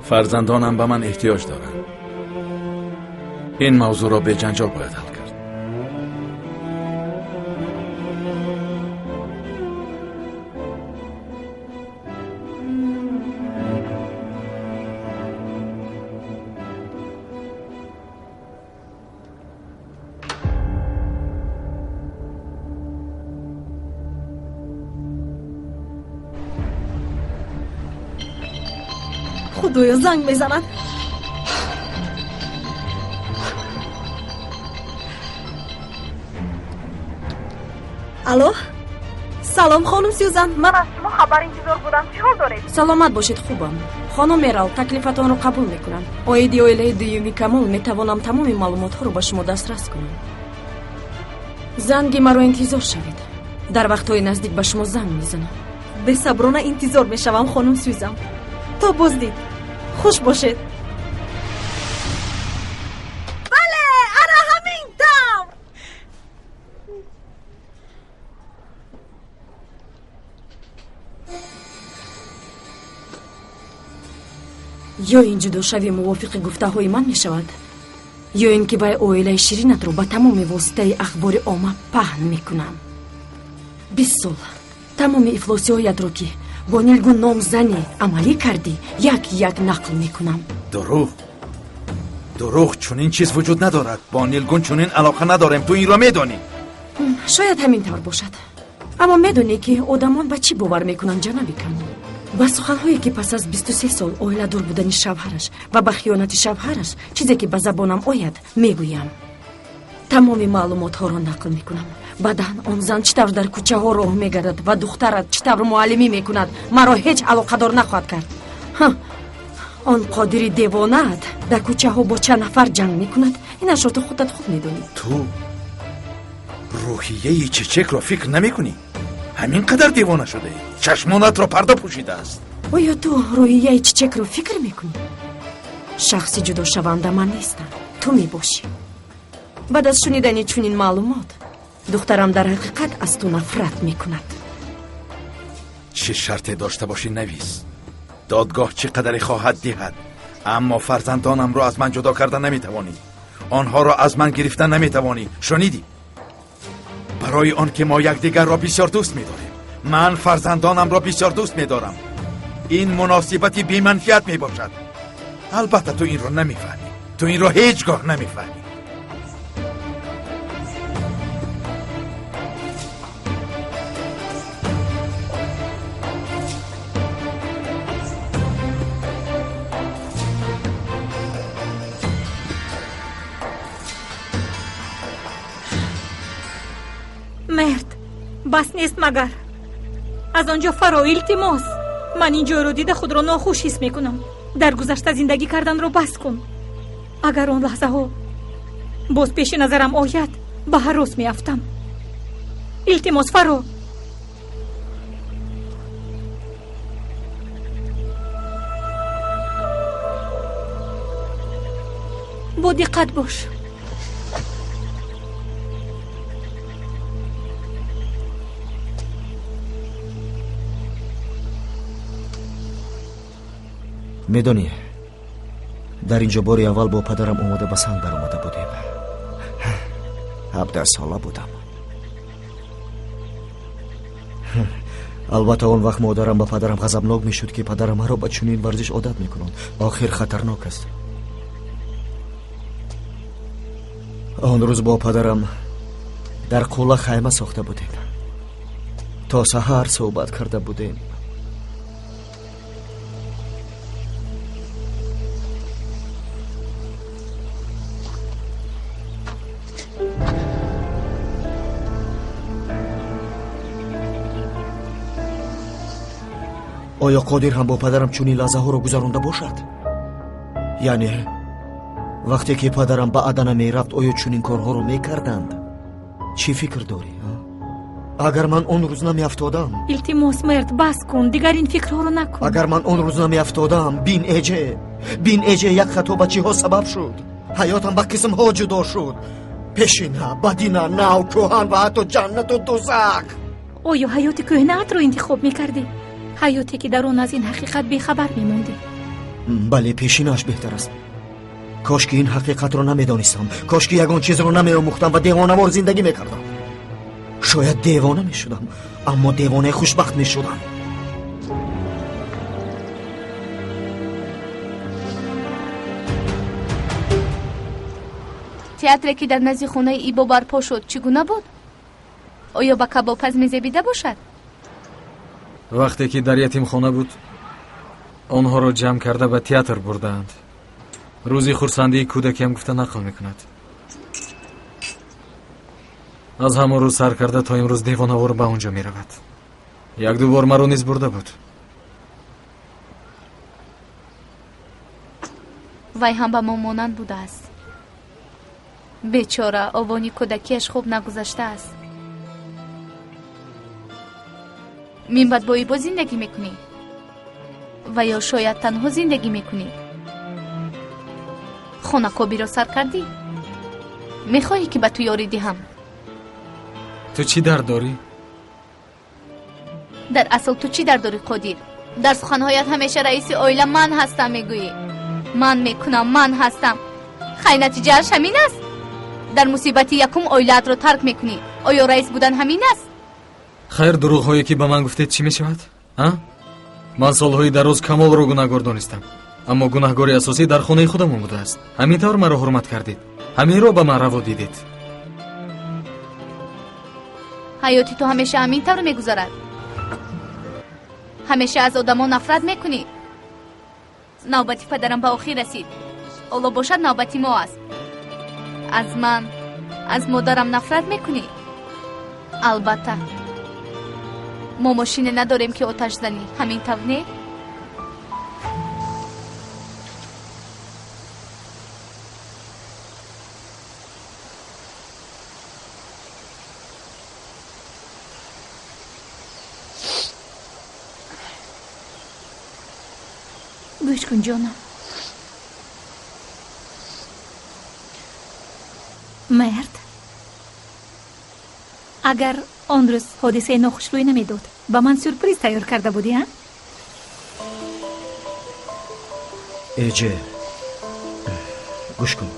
Фарзандонам ба ман эҳтиёҷ доранд. Ин мавзӯъро беҷанҷол бояд ҳал кард. Худоё, занг мезанад. Алло, салом, хонум Сюзан, ман аз шумо хабар интизор будам. Чӣ ҳол доред? Саломат бошед, хубам. Хонум Мерал, таклифатонро қабул мекунам. Оиди оилаи дуюми Камол метавонам тамоми маълумотҳоро ба шумо дастрас кунам. Занги маро интизор шавед. Дар вақтҳои наздик ба шумо занг мезанам. Бесаброна интизор мешавам, хонум Сюзан. То боздид. Хуш бошед. Бале, ана ҳамин тавр. Ё ин ҷудошавӣ мувофиқи гуфтаҳои ман мешавад, ё ин ки вай оилаи ширинатро ба тамоми воситаи ахбори омма паҳн мекунам. 20 сол тамоми ифлосиҳоятро, ки бо Нилгун ном зане амалӣ кардӣ, як як нақл мекунам. Дурӯғ, дурӯғ, чунин чиз вуҷуд надорад. Бо Нилгун чунин алоқа надорем, ту инро медонӣ. Шояд ҳамин тавр бошад, аммо медонӣ, ки одамон ба чӣ бовар мекунанд, ҷаноби Камол? Ба суханҳое, ки пас аз 23 сол оиладор будани шавҳараш ва ба хиёнати шавҳараш, чизе ки ба забонам ояд мегӯям. Тамоми маълумотҳоро нақл мекунам. Баъдан он зан чӣ тавр дар кӯчаҳо роҳ мегардад ва духтарат чӣ тавр муаллимӣ мекунад, маро ҳеҷ алоқадор нахоҳад кард. Он қодири девонаат дар кӯчаҳо бо чанд нафар ҷанг мекунад, инашро ту худат хуб медонӣ. Ту рӯҳияи Чечекро фикр намекунӣ? Ҳамин қадар девона шудаӣ, чашмонатро парда пӯшидааст. Оё ту рӯҳияи Чечекро фикр мекунӣ? Шахси ҷудошаванда ман нестам, ту мебошӣ. Баъд аз шунидани чунин маълумот, духтарам дар ҳақиқат аз ту нафрат мекунад. Чӣ шарте дошта бошӣ, навис. Додгоҳ чӣ қадаре хоҳад диҳад, аммо фарзандонамро аз ман ҷудо карда наметавонӣ. Онҳоро аз ман гирифта наметавонӣ. Шунидӣ? Барои он ки мо якдигарро бисёр дӯст медорем. Ман фарзандонамро бисёр дӯст медорам. Ин муносибати беманфиат мебошад. Албатта, ту инро намефаҳмӣ. Ту инро ҳеҷ гоҳ намефаҳмӣ. Мерд, бас нест магар? Аз он ҷо фаро, илтимос. Ман ин ҷойро дида худро нохуш ҳис мекунам. Дар гузашта зиндагӣ карданро бас кун. Агар он лаҳзаҳо боз пеши назарам ояд, ба ҳарос меафтам. Илтимос, фаро. Бо диққат бош. Медонӣ, дар ин ҷо бори аввал бо падарам омода ба санг баромада будем. 17 сола будам. Албатта, он вақт модарам ба падарам ғазабнок мешуд, ки падарам маро ба чунин варзиш одат мекунанд. Охир хатарнок аст. Он рӯз бо падарам дар қулла хайма сохта будем. То саҳар суҳбат карда будем. Оё Қодир ҳам бо падарам чунин лаҳзаҳоро гузаронда бошад? Яъне вақте ки падарам ба Адана мерафт, оё чунин корҳоро мекарданд? Чӣ фикр дорӣ? Агар ман он рӯз намеафтодам. Илтимос, Мерд, бас кун, дигар ин фикрҳоро накун. Агар ман он рӯз намеафтодам, бин Эҷе, бин Эҷе, як хато ба чиҳо сабаб шуд. Ҳаётам ба қисмҳо ҷудо шуд. Пешина, бадина, нав, кӯҳан ва ҳатто ҷаннату дузах. Оё ҳаёти кӯҳнаатро интихоб мекардӣ? Ҳаёте ки дар он аз ин ҳақиқат бехабар мемондӣ. Бале, пешинааш беҳтар аст. Кош ки ин ҳақиқатро намедонистам, кош ки ягон чизро намеомӯхтам ва девонавор зиндагӣ мекардам. Шояд девона мешудам, аммо девонаи хушбахт мешудам. Театре ки дар назди хонаи Ибо барпо шуд, чӣ гуна буд? Оё ба кабобпаз мезебида бошад? Вақте ки дар ятимхона буд, онҳоро ҷамъ карда ба театр бурдаанд. Рӯзи хурсандии кӯдакиам гуфта нақл мекунад. Аз ҳамон рӯз сар карда то имрӯз девонавор ба он ҷо меравад. Як-ду бор маро низ бурда буд. Вай ҳам ба мо монанд будааст. Бечора, овони кӯдакиаш хуб нагузаштааст. Минбаъд бо Ибо зиндагӣ мекунӣ? Ва ё шояд танҳо зиндагӣ мекунӣ? Хонакобиро сар кардӣ? Мехоҳӣ ки ба ту ёрӣ диҳам? Ту чӣ дард дорӣ? Дар асл ту чӣ дард дорӣ, Қодир? Дар суханҳоят ҳамеша раиси оила ман ҳастам мегӯӣ. Ман мекунам, ман ҳастам. Хай, натиҷааш ҳамин аст? Дар мусибати якум оилаатро тарк мекунӣ. Оё раис будан ҳамин аст? Хайр, дурӯғҳое ки ба ман гуфтед чӣ мешавад? А? Ман солҳои дароз Камолро гунаҳгор донистам, аммо гунаҳгори асосӣ дар хонаи худамон будааст. Ҳамин тавр маро ҳурмат кардед, ҳаминро ба ман раво дидед. Ҳаёти ту ҳамеша ҳамин тавр мегузарад. Ҳамеша аз одамон нафрат мекунӣ. Навбати падарам ба охир расид. Ҳоло бошад навбати мо аст. Аз ман, аз модарам нафрат мекунӣ? Албатта. Мо мошине надорем ки оташ занӣ. Ҳамин тавр не? Гӯш кун, ҷонам. Мерд, агар он рӯз ҳодисаи нохуш рӯй намедод, ба ман сюрприз тайёр карда будӣ, а? Эҷе, гӯш кун.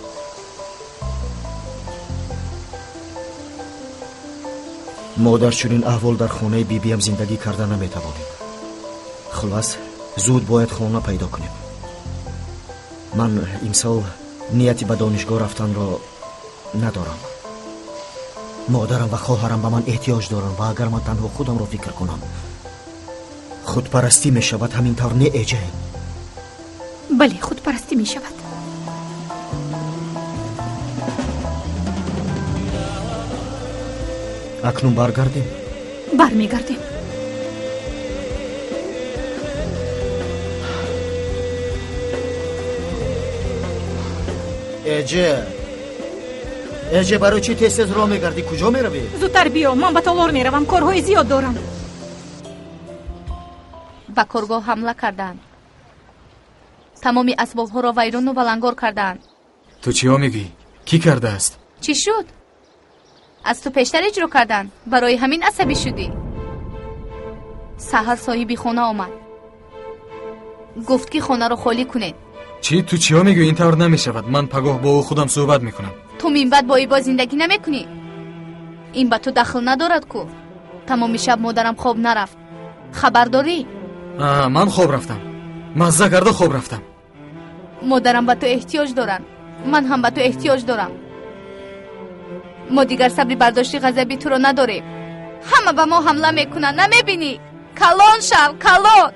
Мо дар чунин аҳвол дар хонаи бибиям зиндагӣ карда наметавонем. Хулас, зуд бояд хона пайдо кунем. Ман имсол нияти ба донишгоҳ рафтанро надорам. Модарам ва хоҳарам ба ман эҳтиёҷ доранд ва агар ман танҳо худамро фикр кунам, худпарастӣ мешавад. Ҳамин тавр не, Эҷе? Бале, худпарастӣ мешавад. Акнун баргардем? Бармегардем. Эҷе, Эҷе, барои чӣ тез тез роҳ мегардӣ? Куҷо меравӣ? Зудтар биё, ман ба толор меравам, корҳои зиёд дорам. Ба коргоҳ ҳамла кардаанд. Тамоми асбобҳоро вайрону валангор кардаанд. Ту чиҳо мегӯӣ? Кӣ кардааст? Чӣ шуд? Аз ту пештар иҷро карданд. Барои ҳамин асабӣ шудӣ. Саҳар соҳиби хона омад. Гуфт ки хонаро холӣ кунед. Чӣ? Ту чиҳо мегӯӣ? Ин тавр намешавад. Ман пагоҳ бо ӯ худам суҳбат мекунам. Ту минбаъд бо Ибо зиндагӣ намекунӣ? Ин ба ту дахл надорад ку. Тамоми шаб модарам хоб нарафт. Хабар дорӣ? Ман хоб рафтам. Мазза карда хоб рафтам. Модарам ба ту эҳтиёҷ доранд. Ман ҳам ба ту эҳтиёҷ дорам. Мо дигар сабри бардошти ғазаби туро надорем. Ҳама ба мо ҳамла мекунанд, намебинӣ? Калон шав, калон!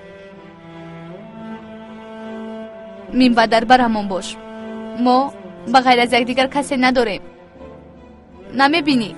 Минбаъд дар барамон бош. Мо ба ғайр аз якдигар касе надорем. Намебинӣ?